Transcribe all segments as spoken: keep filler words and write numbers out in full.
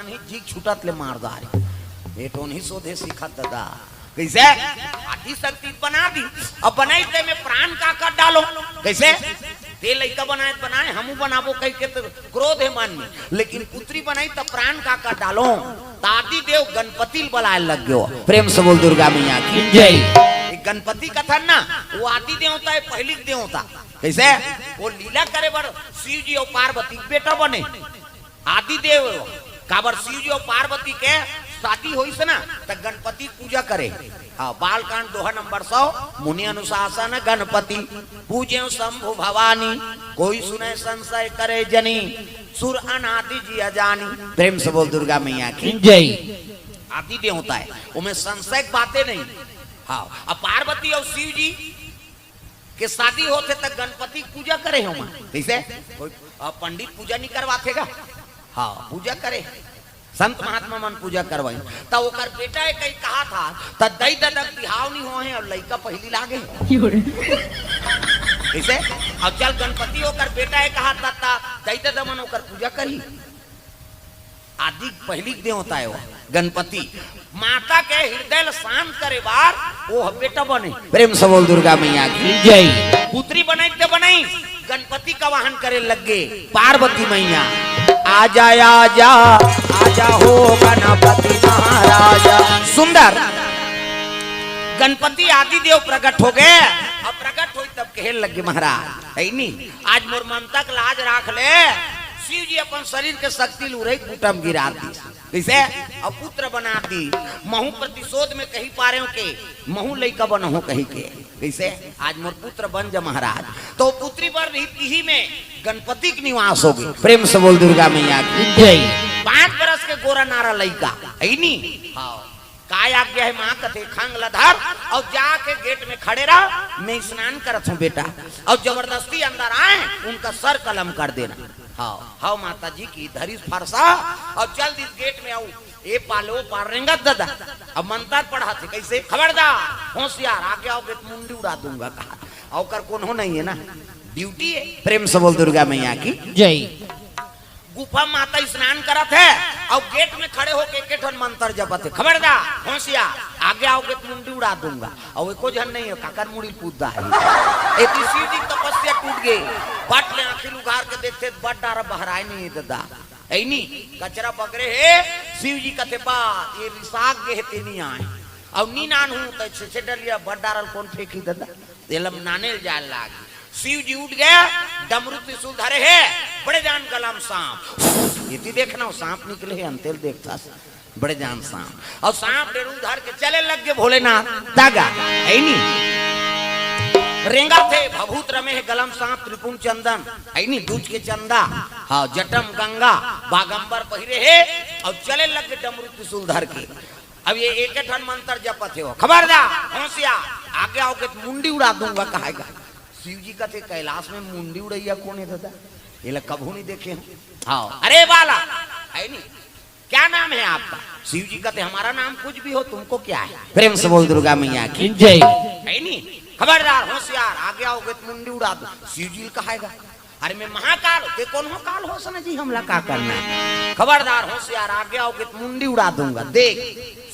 नहीं, जीक छूटत ले मार डारे। ए टोनही सोधे सीखत ददा। कइसे? आदि शक्ति बना दी। अब बनाई ते में प्राण का कर डालो। कइसे? ते लइका बनाए त बनाए, हमू बनाबो कहिके त क्रोध हे मन में। लेकिन पुत्री बनाई त प्राण का कर डालो। त आदि देव गणपति ल बलाए लग गयो। प्रेम से बोल दुर्गा मैया की जय। ए गणपति कथन ना, वो आदि देवता हे, पहिली देवता। कइसे? वो लीला करे बर शिव जी अउ पार्वती के बेटा बने। आदि देव, काबर शिव जी अउ पार्वती के शादी होइस ना, त गणपति के पूजा करे। हाँ, बालकांड दोहा नंबर सौ, मुनि अनुशासन गणपति, पूजे शंभु भवानी, कोई सुने संशय करे जनी, सुर अनादि जिया जानी। प्रेम से बोल दुर्गा मैया की जय। आदि देवता हे, ओमे संशय के बाते नहीं। हाँ, अब पार्वती अउ शिव जी के शादी होथे त गणपति के पूजा करे हे ओमा। कइसे? कोई, अ, पंडित पूजा नहीं करवाथे गा? हाँ, पूजा करे। संत महात्मा मन पूजा करवाई। त ओकर बेटा हे कहीं कहा था, त दई ददा के बिहाव नहीं होहे अउ लइका पहिली लागे। कइसे? अब चल गणपति ओकर बेटा हे कहा था, त दई ददा मन ओकर पूजा करही। आदि पहिली देवता हे वो गणपति। माता के हृदय ल शांत करे बार वो ह बेटा बने। प्रेम से बोल दुर्गा मैया की जय। पुत्री बनई ते बनई, गणपति का वाहन करे लग गे पार्वती मैया। आजा, आजा, आजा हो गणपति महाराजा। सुंदर गणपति आदि देव प्रकट हो गे। अब प्रकट होई तब कहे लग गे महाराज, हे नी? आज मोर ममता के लाज राख ले। शिव जी अपन शरीर के शक्ति ल उरई के बूटा म गिरा दी। कइसे? अब पुत्र बना दी। महू प्रतिशोध में कही पारेंव के महू लइका बनहूं कहिके। कइसे? आज मोर पुत्र बन जा महाराज। त पुत्री बर रही तिही में गणपति के निवास हो गे। प्रेम से बोल दुर्गा मैया की जय। पांच बरस के गोरा नारा लइका, हे नी? हाँ। काय आज्ञा हे माँ? कथे, खंग ल धर अउ जाके गेट में खड़े रह, मैं स्नान करत हूँ बेटा। अउ जबरदस्ती अंदर आए, उनका सर कलम कर देना। हाँ, हाँ माता जी की धरिस फरसा अउ चल दिस गेट में। अउ ए पार ले ओ पार रेंगत ददा। अब मंतर पढ़थे, कइसे? खबरदार, होशियार, आगे आओगे त मुंडी उड़ा दूंगा कहा। अउ ओकर कोनो नहीं हे ना, ड्यूटी हे। प्रेम से बोल दुर्गा मैया की जय। गुफा माता स्नान करत हे, अउ गेट में खड़े होके एके ठन मंतर जपत हे, खबरदार, होशियार, आगे आओगे त मुंडी उड़ा दूंगा। अउ एको झन नहीं हे, काकर मुड़ी कूदा हे। एती शिव जी तपस्या टूट गे, बट ले आंखी ल उघार के देखथे, बट डारा बहराय नहीं हे ददा। हे नी, कचरा बगरे हे। शिव जी कथे, बा, ये रिसाग गे हे, ते नी आए। अउ नी नान हूं, त छे छे डलिया बट डारा ल कोन फेंकही ददा? तेला नाने ल जाय लागी। शिव जी उठ गे, डमरू त्रिशूल धरे हे, बड़े जान गला म सांप। एती देखना, सांप निकले हे, अंते ल देखथस, बड़े जान सांप। अउ सांप डेड़ू धर के चले लग गे भोलेनाथ, दागा, हे नी? रेंगथे, भभूत रमे हे गला म सांप, त्रिपुंड चंदन, हे नी? दूज के चंदा, हाँ, जटा म गंगा, बागंबर पहिरे हे, अउ चले लग गे डमरू त्रिशूल धर के। अब ये एके ठन मंतर जपत हे वो। खबरदार, होशियार, आगे आओगे त मुंडी उड़ा दूंगा कहाय गा। शिव जी कथे, कैलाश में मुंडी उड़ैया कोन हे ददा? एला कभू नहीं देखे हूं। हाँ, अरे बाला, हे नी, क्या नाम है आपका? शिव जी कथे, हमारा नाम कुछ भी हो, तुमको क्या है? प्रेम से बोल दुर्गा मैया की जय। हे नी, खबरदार, होशियार, आगे आओगे त मुंडी उड़ा दूं। शिव जी ल कहाय गा, अरे मैं महाकाल हूं, ते कोन हो काल होस ना जी, हमला का करना हे? खबरदार, होशियार, आगे आओगे त मुंडी उड़ा दूंगा। देख,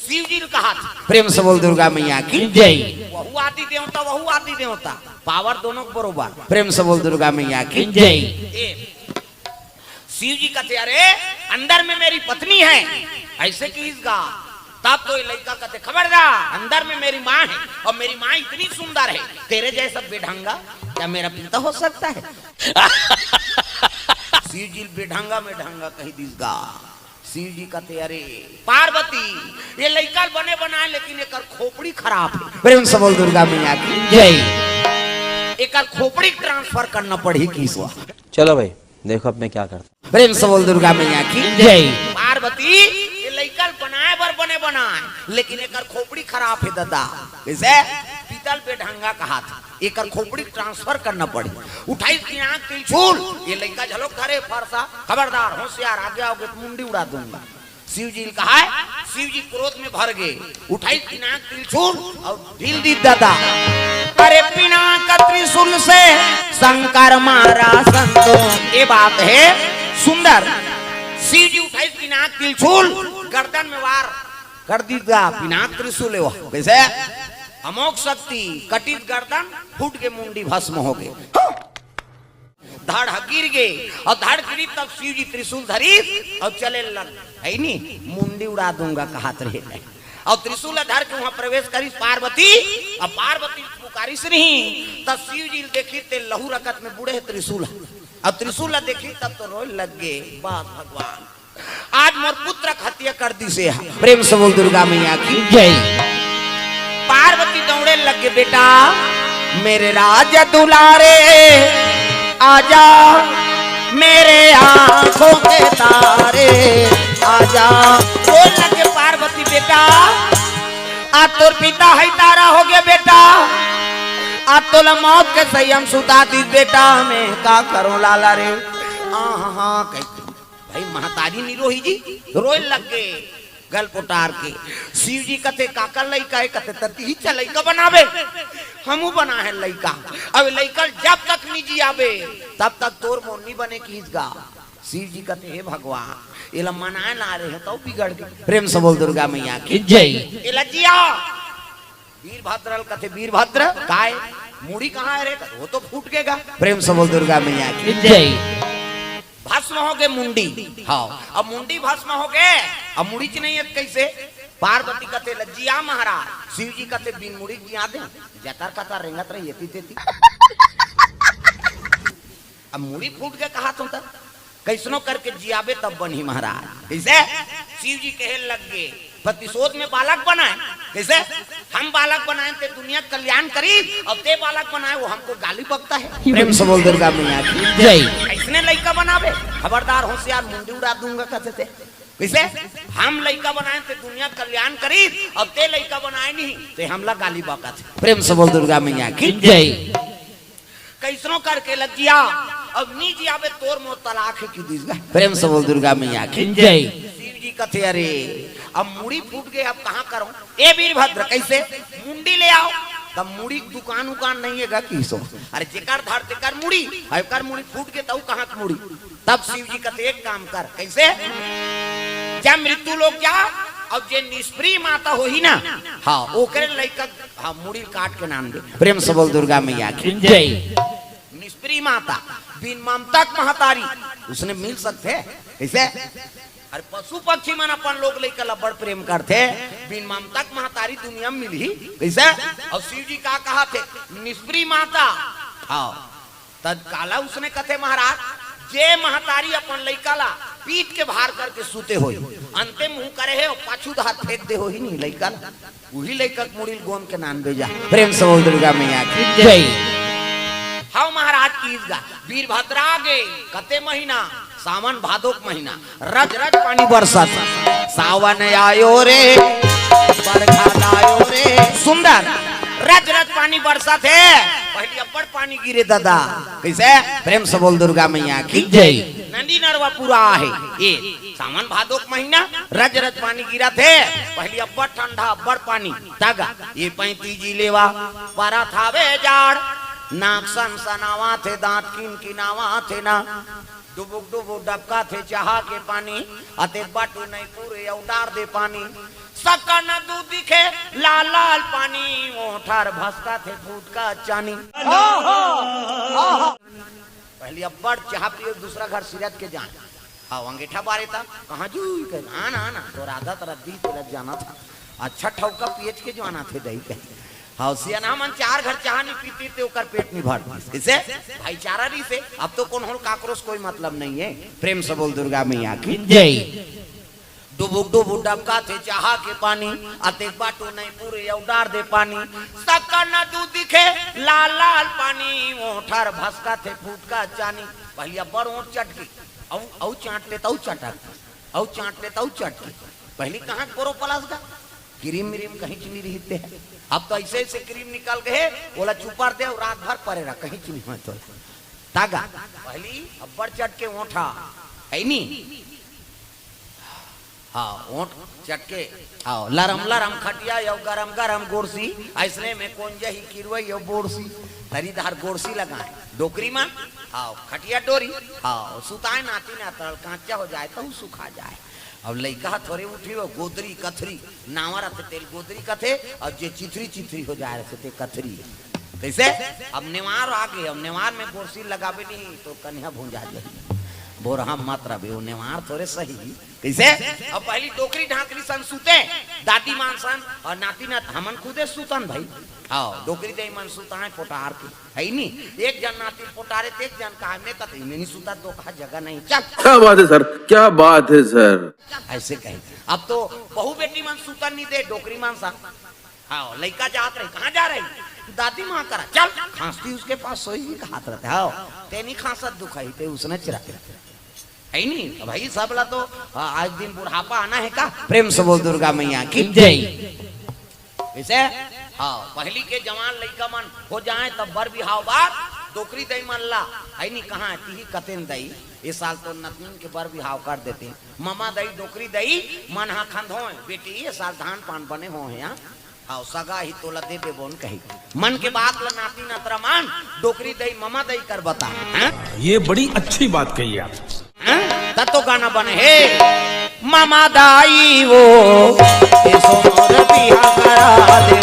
शिव जी ल कहा था। प्रेम से बोल दुर्गा मैया की जय। वहू आदि देवता, वहू आदि देवता, पावर दोनों के बरोबर। प्रेम से बोल दुर्गा मैया की जय। ए, शिव जी कथे, अरे अंदर में मेरी पत्नी है, अइसे किहिस गा। तब तो ये लइका कथे, खबरदार, अंदर में मेरी माँ है अउ मेरी माँ इतनी सुंदर है, तेरे जैसा बेढंगा क्या मेरा पिता हो सकता है? शिव जी ल बेढंगा में ढंगा कहि दिस गा। शिव जी कथे, अरे पार्वती, ये लइका ल बने बनाए, लेकिन एकर खोपड़ी खराब हे। प्रेम से बोल दुर्गा मैया की जय। एकर खोपड़ी ट्रांसफर करना पड़ही किहिस वो। चलो भाई, देखो अब मैं क्या करता। प्रेम से बोल दुर्गा मैया की जय। पार्वती, ये लइका ल बनाए बर बने बनाए, लेकिन एकर खोपड़ी खराब हे ददा। कइसे? पिता ल बेढंगा कहाथे, एकर खोपड़ी ट्रांसफर करना पड़ही। उठाइस दिमाग त्रिशूल, ये लइका झलोक धरे फरसा। खबरदार, होशियार, आगे आओगे त मुंडी उड़ा दूंगा। शिव जी ल कहाय, शिव जी क्रोध में भर गे, उठाइस दिमाग त्रिशूल अउ ढील दिस ददा। अरे पिनाक त्रिशूल से शंकर मारा संतोष। ये बात हे सुंदर। शिव जी उठाइस नाक त्रिशूल, गर्दन में वार कर दीस गा, पिनाक त्रिशूल हे वो। कइसे? अमोघ शक्ति, कटिस गर्दन, फूट के मुंडी भस्म होगे। धड़ ह गिर गे, अउ धड़ गिरी तब शिव जी त्रिशूल धरिस अउ चले लग, हे नी, मुंडी उड़ा दूंगा कहत रहे। अउ त्रिशूल धर के वहां प्रवेश करिस पार्वती, अउ पार्वती पुकारिस नहीं, तब शिव जी देखिस ते लहू रकत में बूड़े हे त्रिशूल, अउ त्रिशूल देखिस तब तो रोए लग गे, बस भगवान। आज मोर पुत्र के हत्या कर दिसे हा। प्रेम से बोल दुर्गा मैया की जय। पार्वती दौड़े लगे, बेटा मेरे राजा दुलारे, आजा मेरे आंखों के तारे, आजा। बोल लगे पार्वती, बेटा आ तोर पिता है तारा हो गया बेटा, आ तोला मौत के सही हम सुता दी बेटा, मैं का करूं लाला रे। हाँ हाँ हाँ कह भाई महतारी निरोही जी रोए लग गे। गल पोटार के शिव जी कथे, काकर लइका हे? कथे, तती ही च लइका बनाबे, हमू बना हे लइका। अब लइका जब तक नहीं जियाबे तब तक तोर मोर नहीं बने किहिस गा। शिव जी कथे, हे भगवान, एला मनाए ला रहे हैं तो बिगड़ गए। प्रेम से बोल दुर्गा मैया की जय। एला जिया वीरभद्र ल कथे, वीरभद्र काय मुड़ी कहाँ हे रे? वो तो फूट गे गा। प्रेम से बोल दुर्गा मैया की जय। भस्म हो गए मुंडी। हाँ, अब मुंडी भस्म हो गए, अब मुड़ी च नहीं हे, कैसे? पार्वती कथे ल जिया महाराज, शिव जी कथे बिन मुड़ी जिया दे, जतर कतर रेंगत रही एती तेती। अब मुड़ी फूट के कहा तुम तक कैसनो करके जियाबे तब बनही महाराज। कैसे? शिव जी कहे लग गे, प्रतिशोध में बालक बनाए। कैसे? हम बालक बनाए ते दुनिया कल्याण करी, अब ते बालक बनाए वो हमको गाली बकता है। प्रेम से बोल दुर्गा मैया की जय। इसने लइका बनाबे, खबरदार होशियार मुंडी उड़ा दूंगा कहते थे। कैसे? हम लइका बनाए ते दुनिया कल्याण करी, अब ते लइका बनाए नहीं ते हमला गाली बकत है। प्रेम से बोल दुर्गा मैया की जय। कैसनो करके ल जिया, अब नी जियाबे तोर मोर तलाक हे कि दिस गा। प्रेम से बोल दुर्गा मैया की जय। शिव जी कथे, अरे अब मुड़ी फूट गए, अब कहाँ करो? ए वीरभद्र, कैसे? मुंडी ले आओ। तब मुड़ी के दुकान उकान नहीं हे गा किसो। अरे जेकर धड़ तेकर मुड़ी, अउ एकर मुड़ी फूट गए तब कहाँ के मुड़ी? तब शिव जी कथे, एक काम कर, कैसे? जा मृत्यु लोक जा, अउ जे निष्प्रिय माता होही ना, हाँ, ओकरे लइका हाँ, मुड़ी काट के नान दे। प्रेम से बोल दुर्गा मैया की जय। निष्प्रिय माता, बिन ममता के महतारी, उसने मिल सकथे? कैसे? अरे पशु पक्षी मन अपन लोग लइका ला बड़ प्रेम करथे, बिन ममता के महतारी दुनिया में मिलही? कैसे? अउ शिव जी का कहाथे? निष्प्रिय माता। हाँ, तद काला उसने कथे महाराज, जे महतारी अपन लइका ला पीठ के भार करके सुते होही, अंते मुंह करे हे अउ पाछू धार फेंक दे होही नहीं लइका ला, उही लइका के मुड़ी ल गोंद के नान बेजा। प्रेम से बोल दुर्गा मैया की जय। हव महाराज की गा, वीरभद्रा गे कते महीना, सावन भादो के महीना, रज रज पानी बरसत। सावन आयो रे, बरखा लायो रे। सुंदर, रज रज पानी बरसत हे। पहली अब्बड़ पानी गिरे दादा। कैसे? प्रेम से बोल दुर्गा मैया की जय। नदी नरवा पूरा हे। ये सावन भादो के महीना, रज रज पानी गिरत हे। पहली अब्बड़ ठंडा, अब्बड़ पानी। तगा, ये पैंती जी लेवा, परत हावे जाड़। नाक सन सनावा थे, दांत किन किनावा थे ना। डुबुक डुबुक डबका थे चाहा के पानी, अतेक बाटू नहीं पूरे अउ डार दे पानी। सक्का न दूध दिखे लाल लाल पानी, ओठर भसका थे फूट का चानी। पहली अब्बड़ चाहा पिए, दूसरा घर सिरत के जाए। हाँ, अंगेठा बारे था, कहाँ जू कर? आना, आना, तोर आदत रद्दी, तेला जाना था। अच्छा ठौका पियच के जो आना थे दही के। हाँ, सियाना मन चार घर चाहा नहीं पीती ते ओकर पेट नहीं भर। इसे भाईचारा रही से, अब तो कौन हो काकरो से कोई मतलब नहीं है। प्रेम से बोल दुर्गा मैया की जय। डुबुक डुबुक डबका थे चाहा के पानी, अतेक बाटो नहीं पूरे अउ डार दे पानी। सक्का न दूध दिखे लाल लाल पानी, ओठर भसका थे फूट का चानी। पहली अब्बड़ ओठ चटकी, अउ, अउ चाट ले तउ चटक, अउ चाट ले तउ चटकी। पहली कहाँ के बोरो पलास गा? क्रीम व्रीम कहीं च नहीं रहिते हैं। अब तो ऐसे ऐसे क्रीम निकल गए, ओला चुपर दे अउ रात भर परे रह, कहीं च नहीं होय तोला। तागा, पहली अब्बड़ चटके ओठा, है नी? हाँ, ओठ चटके। हाँ, लरम लरम खटिया अउ गरम गरम गोरसी, अइसने में कोन जही किरवई अउ बोरसी, तरी धार गोरसी लगाए, डोकरी मा, हाँ, खटिया डोरी, हाँ, सुताए नाती ना तरल, कांचा हो जाए तो सुखा जाए। अब लइका ह थोरे उठी हो, गोदरी कथरी नावा रथे तेल गोदरी कथे, अउ जे चिथरी चिथरी हो जाय रथे ते कथरी। कइसे? अब नेवार आ गे, अब नेवार में गोरसी लगाबे नहीं तो कनिहा भूंजा जाही। बोरहा मत रबे, वो नेवार थोरे सही। कइसे? अब पहिली डोकरी ढांकरी सन सुते, दादी मान सन अउ नाती नात हमन खुदे सुतन भाई। हाँ, डोकरी दई मन सुताय पोटार के। हइ नी? एक झन नाती पोटारे ते एक झन कहा, मैं कतई में नहीं सुता, तो कहा जगह नहीं, चल। क्या बात है सर, क्या बात है सर। अइसे कही। अब तो बहू बेटी मन सुतन नहीं दे, डोकरी मन सा। हाँ, लइका जात रही, कहाँ जा रही? दादी माँ करा, चल, खांसती उसके पास सोएगी, कहात रथे। हाँ, ते नहीं खांसत दुखई, ते उसने चिरा। हइ नी? त भाई सब ला तो, हाँ, आज दिन बुढ़ापा आना हे का? प्रेम से बोल दुर्गा मैया की जय। कइसे? हाँ, पहिली के जवान लइका मन हो जाय तब बर बिहाव बर डोकरी दई मन ला, हइ नी, कहाँ तिही कतेन दई, ए साल तो नतनीन के बर बिहाव कर देते। ममा दई, डोकरी दई मन हा खंधोय, बेटी ए साल धान पान बने होहे, हाँ? हाँ, सगा ही तोला दे देबोन कही। मन के बात ला नाती नतरा मान, डोकरी दई, ममा दई कर बता, हाँ? ये बड़ी अच्छी बात कही आप। हाँ? तब तो गाना बने हे, ममा दाई वो, ए सोनर बिहा करा दे।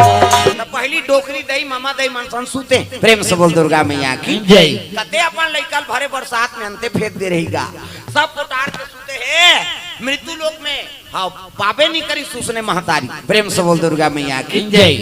त पहिली डोकरी दई, ममा दई मन सन सुते। प्रेम से बोल दुर्गा मैया की जय। कते अपन लइका ल भरे बरसात में अंते फेंक दे रही गा। सब कोटार के सुते हे मृत्यु लोक में। हाँ, पाबे नहीं करी सुसने महतारी। प्रेम से बोल दुर्गा मैया की जय।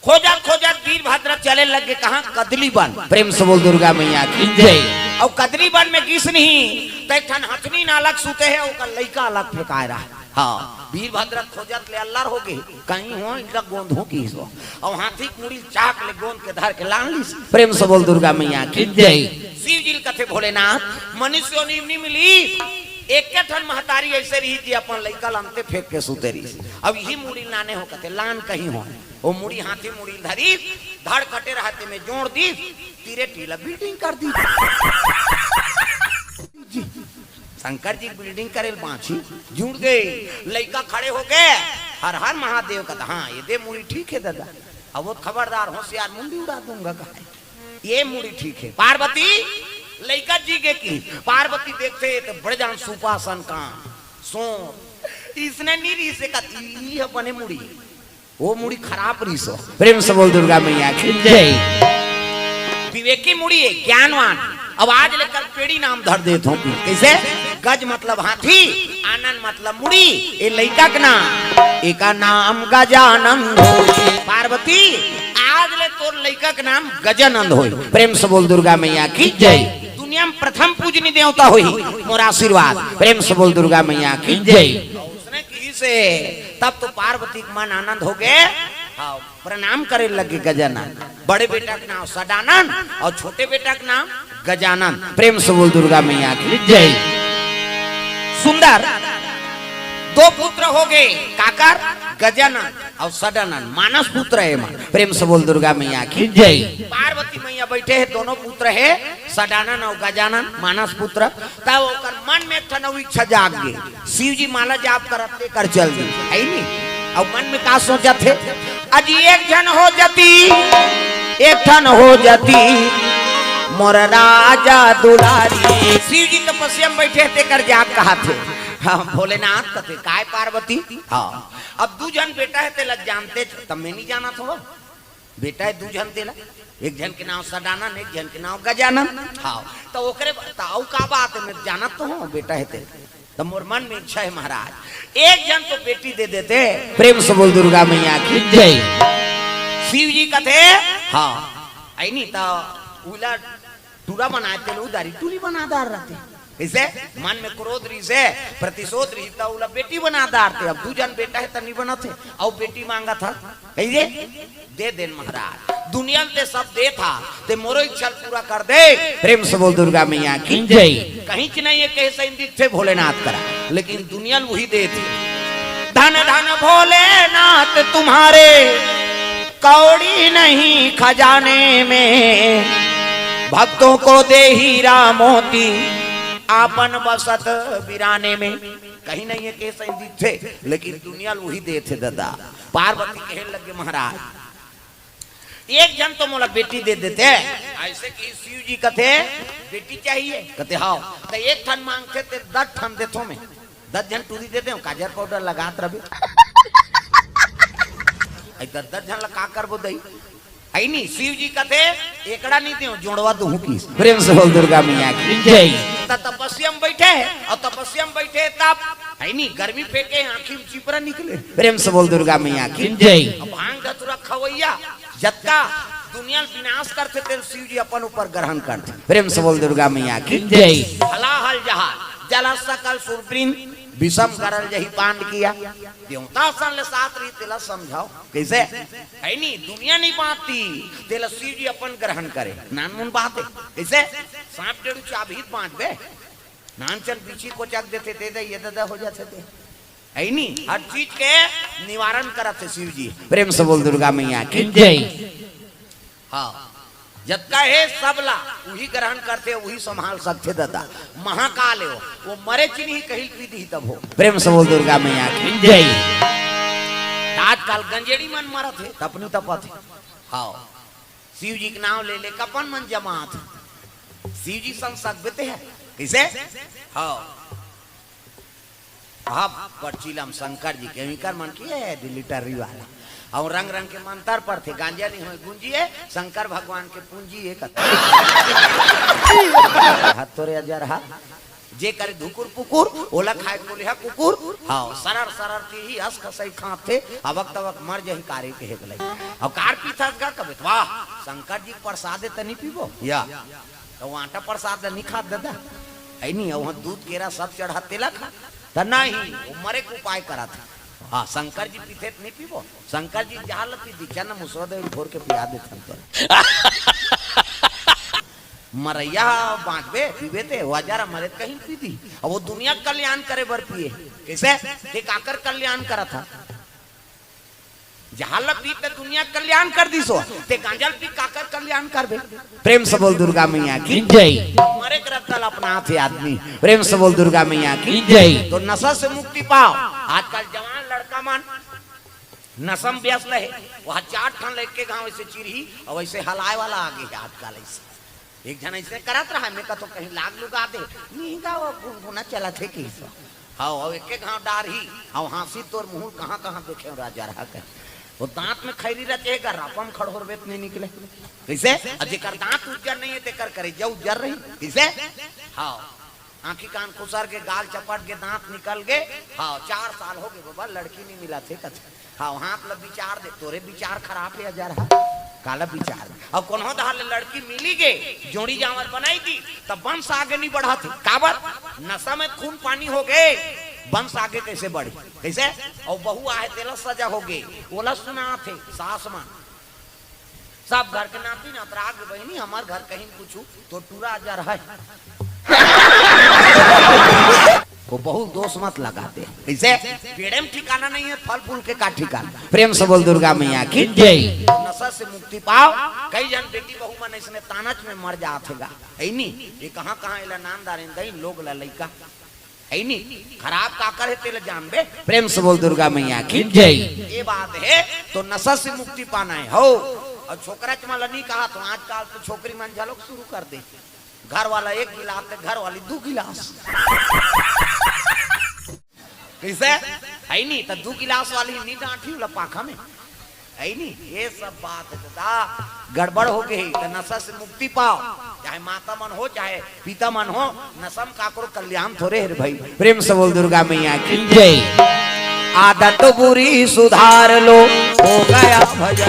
खोजत खोजत वीरभद्र चले लगे कहाँ? कदली बन। प्रेम से बोल दुर्गा मैया की जय। अउ कदली बन में गिस नहीं, त एक ठन हथनी नालक सुते हे, ओकर लइका अलग फेंकाय रहा। हाँ, वीरभद्र खोजत ले अल्लर हो गे, कहीं हो इनका गोंद हो की सो। अउ हाथी के मुड़ी चाक ले गोंद के धर के लान लीस। प्रेम से बोल दुर्गा मैया की जय। शिव जी ल कथे भोलेनाथ, मनुष्य योनि नहीं मिली, एक ठन महतारी अइसे रही जी अपन लइका ल अंते फेंक के सुते रही। अब यही मुड़ी लाने हो कथे, लान कहीं हो। वो मुड़ी हाथी मुड़ी धरी, धड़ कटे रहते में जोड़ दी, तीरे टीला बिल्डिंग कर दी। जी, शंकर जी बिल्डिंग करे बांची, जुड़ गए, लइका खड़े हो गए, हर हर महादेव का, हाँ, ये दे मुड़ी ठीक है दादा। अब वो खबरदार होशियार मुंडी उड़ा दूंगा कहा। ये मुड़ी ठीक है। पार्वती, लइका जी के की, पार्वती देखते तो बड़े जान सुपासन का, सो, इसने नहीं रही से कती, ये बने मुड़ी। वो मुड़ी खराब रहिस हो। प्रेम से बोल दुर्गा मैया की जय। विवेकी मुड़ी हे, ज्ञानवान। अब आज लेकर पेड़ी नाम धर देत हों। कइसे? गज मतलब हाथी, आनंद मतलब मुड़ी। ए लइका के नाम, एका नाम गजानंद होय। पार्वती, आज ले तोर लइका के नाम गजानंद होय। प्रेम से बोल दुर्गा मैया की जय। दुनिया में प्रथम पूजनी देवता होही, मोर आशीर्वाद। प्रेम से बोल दुर्गा मैया की जय। उसने की से तब तो पार्वती के मन आनंद हो गए। हाँ, प्रणाम करे लगे गजानन। बड़े बेटा के नाम सदानंद अउ छोटे बेटा के नाम गजानन। प्रेम से बोल दुर्गा मैया की जय। सुंदर दो पुत्र हो गए, काकर? गजानन अउ सदानंद, मानस पुत्र हे मन। प्रेम से बोल दुर्गा मैया की जय। पार्वती मैया बैठे हे, दोनों पुत्र हे सदानंद अउ गजानन, मानस पुत्र। तब ओकर मन में एक ठन अउ इच्छा जाग गे, शिव जी माला जाप करत तेकर चल दी, हइ नी? अउ मन में का सोचत हे, अजी एक झन हो जती, एक ठन हो जती, मोर राजा दुलारी। शिव जी तपस्या में बैठे हे, तेकर जाग कहत हे। हाँ, भोलेनाथ कथे, काय पार्वती? हाँ, अब दू झन बेटा हे, तेला जानते, तब मैं नहीं जानत हों। बेटा हे दू झन तेला, एक झन के नाम सदानंद, एक झन के नाम गजानन। हाँ, त ओकरे ब-, त अउ का बात हे, मैं जानत तो हों बेटा हे ते। त मोर मन में इच्छा हे महाराज, एक झन तो बेटी दे देते। प्रेम से बोल दुर्गा मैया की जय। शिव जी कथे, हाँ, अइनी त उला टूरा बनाय तेला उधारी टूरी बना डार रहते। कइसे? मन में क्रोध रहिसे, प्रतिशोध रहिस, त ओला बेटी बना डारते। अब दू झन बेटा हे, त नहीं बनत हे, अउ बेटी मांगत हे। कइसे? दे देन महाराज, दुनिया में ते सब देथा, ते मोरो इच्छा पूरा कर दे। प्रेम से बोल दुर्गा मैया की जय। कहीं च नहीं हे कहे सही दिखथे भोलेनाथ करा, लेकिन दुनिया में वही देथे। धन धन भोलेनाथ तुम्हारे, कौड़ी नहीं खजाने में, भक्तों को दे हीरा मोती, आपन बसत बिराने में। कहीं नहीं हे कहे सही दिखथे, लेकिन दुनिया ल वही देथे दादा। पार्वती कहे लगे महाराज, एक झन तो मोला बेटी दे देते। अइसे कि शिव जी कथे बेटी चाहिए, कथे हाँ, त एक ठन मांगथे ते दस ठन देथों मैं। दस झन टूरी देते हो, काजर पाउडर लगात रबे। अई त दस झन ला का करबो दई? अई नी, शिव जी कथे, एकड़ा नी देव, जोड़वा दूहूं किस। प्रेम से बोल दुर्गा मैया की जय। त तपस्या में बैठे हे, अउ तपस्या में बैठे तब, अई नी, गर्मी फेंके, आंखी में चिपरा निकले। प्रेम से बोल दुर्गा मैया की जय। अब भांग धतुरा खवैया, जतका दुनिया ल विनाश करथे, तेल शिव जी अपन ऊपर ग्रहण करथे। प्रेम से बोल दुर्गा मैया की जय। हलाहल जहाज, जल सकल सुरपिन, विषम गरल जही पान किया। देवता सन ले साथ रही, तेला समझाओ, कइसे? अई नी, दुनिया नहीं बांचती, तेला शिव जी अपन ग्रहण करे। नानमुन बात हे, कइसे? सांप डेड़ू चाबही त बांचबे। नानचन बिछी कोचक देथे, दे दे, ये दे दे, हो जाथे ते। अई नी, हर चीज के निवारण करत हे शिव जी। प्रेम से बोल दुर्गा मैया की जय। हाँ, जतका हे सब ला उही ग्रहण करथे, उही संभाल सकथे दादा। महाकाल हे वो, वो मरे चिन्ही कहिल पी दिही तब हो। प्रेम से बोल दुर्गा मैया की जय। आजकल गंजेड़ी मन मरत हे, तपनी तपत हे। हाँ, शिव जी के नाम ले ले कपन मन जमात हे। शिव जी संग सकबे ते हे, कइसे? हाँ। अब बड़ चीलम शंकर जी के, इकर मन की है दिल्ली टर्री वाला। अउ रंग रंग के मंतर पढ़थे, गांजा नहीं होय गुंजिए, शंकर भगवान के पूंजी हे कथे। हाथ तोरे अजर हा, जे करे धुकुर पुकुर, ओला खाए कोलिहा कुकुर। हाँ, सरर सरर के ही हंस खसई खांपथे, अबक तबक मर जही कारे के हेगलई। अउ कार पीथस गा कबे त, वाह, शंकर जी के प्रसाद हे त नहीं पीबो? या। त वो आटा प्रसाद ल नहीं खात दादा, अई नी, वहां दूध केरा सब चढ़ात तेला खा। त नहीं, वो मरे के उपाय करत हे। हाँ, शंकर जी पीथे त नहीं पीबो, शंकर जी जहां ल पी दी, चल न मुसवा दे घोर के पिया देथन तेला। मरैया बांचबे, पीबे ते, वो जरा मरे त कहीं पी दी। अब वो दुनिया के कल्याण करे बर पिए, कइसे? ते काकर कल्याण करत हे? जहां ल पी त दुनिया के कल्याण कर दिस हो, ते गांजा ल पी काकर कल्याण करबे? प्रेम से बोल दुर्गा मैया की जय। मरे के रद्दा ल अपनाथे आदमी। प्रेम से बोल दुर्गा मैया की जय। तो नशा से मुक्ति पाओ। आजकल जवान लड़का मन नशा में व्यस्त हे, वह चार ठन लइके गांव ऐसे चिरही अउ ऐसे हलाए वाला आगे हे आजकल ऐसे। एक झन ऐसे करत रहा, मैं कथों कहीं लाग लुगा दे, नहीं गा वो गुनगुना चलत हे कइसे। हाँ, अउ एके घांव डारही, अउ हाँसी तोर मुंह कहाँ कहाँ देखे राजा रहा कहे। वो दांत में खैरी रचे हे, गर्रापन खड़होरबे त नहीं निकले। कइसे? अउ जेकर दांत उज्जर नहीं हे, तेकर करेजा उज्जर रही। कइसे? हाँ, आंखी कान खुसर गे, गाल चपट गे, दांत निकल गे। हाँ, चार साल हो गे बाबा, लड़की नहीं मिलत हे कथे। हाँ, हाथ ल विचार दे, तोरे विचार खराब हे अजर हा। काला विचार? अउ कोनो डहर ले लड़की मिली गे, जोड़ी जांवर बनाई दी, त वंश आगे नहीं बढ़त हे। काबर? नशा में खून पानी हो गे, वंश आगे कइसे बढ़ही? कइसे? अउ बहू आहे, तेला सजा हो गे, ओला सुनात हे सास मन। सब घर के नाती नतरा गे, बहिनी, हमर घर कहीं कुछु तो टूरा अजर हे। वो बहुत दोष मत लगाते। कइसे? पेड़े में ठिकाना नहीं हे, फल फूल के का ठिकाना? प्रेम से बोल दुर्गा मैया की जय। नशा से मुक्ति पाओ। कई झन बेटी बहू मन अइसने तानच में मर जात हे गा, अई नी? ये कहाँ कहाँ एला नान डारेन दई लोग ला लइका, अई नी? खराब काकर हे तेला जानबे। प्रेम से बोल दुर्गा मैया की जय। ये बात हे, तो नशा से मुक्ति पाना हे हो। अउ छोकरा मन ला नहीं कहा, तो आजकल तो छोकरी मन झलक शुरू कर दे। घर वाला एक गिलास, ते घर वाली दू गिलास। कइसे? अई नी, त दू गिलास वाली नहीं डांटही ओला पाखा में। अई नी, ये सब बात हे दादा, गड़बड़ हो गे हे। त नशा से मुक्ति पाओ, चाहे माता मन हो, चाहे पिता मन हो, नशा में काकरो कल्याण थोरे हे रे भाई। प्रेम से बोल दुर्गा मैया की जय। आदत बुरी सुधार लो, हो गया भजन।